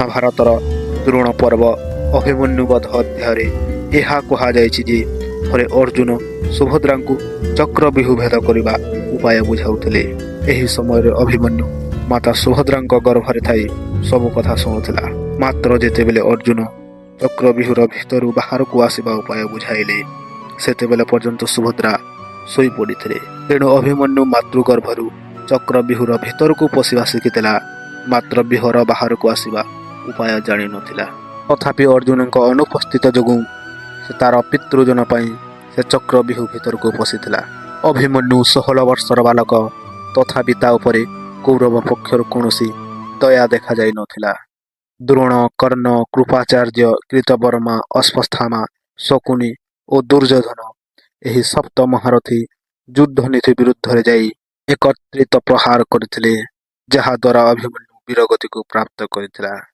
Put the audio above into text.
ମହାଭାରତର ଦ୍ରୋଣ ପର୍ବ ଅଭିମନ୍ୟୁ ବଧ ଅଧ୍ୟାୟରେ ଏହା କୁହାଯାଇଛି ଯେ ଥରେ ଅର୍ଜୁନ ସୁଭଦ୍ରାଙ୍କୁ ଚକ୍ରବ୍ୟୁହ ଭେଦ କରିବା ଉପାୟ ବୁଝାଉଥିଲେ। ଏହି ସମୟରେ ଅଭିମନ୍ୟୁ ମାତା ସୁଭଦ୍ରାଙ୍କ ଗର୍ଭରେ ଥାଇ ସବୁ କଥା ଶୁଣୁଥିଲା। ମାତ୍ର ଯେତେବେଳେ ଅର୍ଜୁନ ଚକ୍ରବ୍ୟୁହର ଭିତରୁ ବାହାରକୁ ଆସିବା ଉପାୟ ବୁଝାଇଲେ, ସେତେବେଳେ ପର୍ଯ୍ୟନ୍ତ ସୁଭଦ୍ରା ଶୋଇପଡ଼ିଥିଲେ। ତେଣୁ ଅଭିମନ୍ୟୁ ମାତୃଗର୍ଭରୁ ଚକ୍ରବ୍ୟୁହର ଭିତରକୁ ପଶିବା ଶିଖିଥିଲା, ମାତ୍ର ବ୍ୟୁହର ବାହାରକୁ ଆସିବା ଉପାୟ ଜାଣିନଥିଲା। ତଥାପି ଅର୍ଜୁନଙ୍କ ଅନୁପସ୍ଥିତ ଯୋଗୁଁ ସେ ତାର ପିତୃଜନ ପାଇଁ ସେ ଚକ୍ରବ୍ୟୁହ ଭିତରକୁ ପଶିଥିଲା। ଅଭିମନ୍ୟୁ 16 ବର୍ଷର ବାଳକ, ତଥାପି ତା ଉପରେ କୌରବ ପକ୍ଷରୁ କୌଣସି ଦୟା ଦେଖାଯାଇ ନଥିଲା। ଦ୍ରୋଣ, କର୍ଣ୍ଣ, କୃପାଚାର୍ଯ୍ୟ, କୃତବର୍ମା, ଅଶ୍ୱତ୍ଥାମା, ଶକୁନି ଓ ଦୁର୍ଯ୍ୟୋଧନ ଏହି ସପ୍ତ ମହାରଥୀ ଯୁଦ୍ଧନୀତି ବିରୁଦ୍ଧରେ ଯାଇ ଏକତ୍ରିତ ପ୍ରହାର କରିଥିଲେ, ଯାହାଦ୍ୱାରା ଅଭିମନ୍ୟୁ ବୀରଗତିକୁ ପ୍ରାପ୍ତ କରିଥିଲା।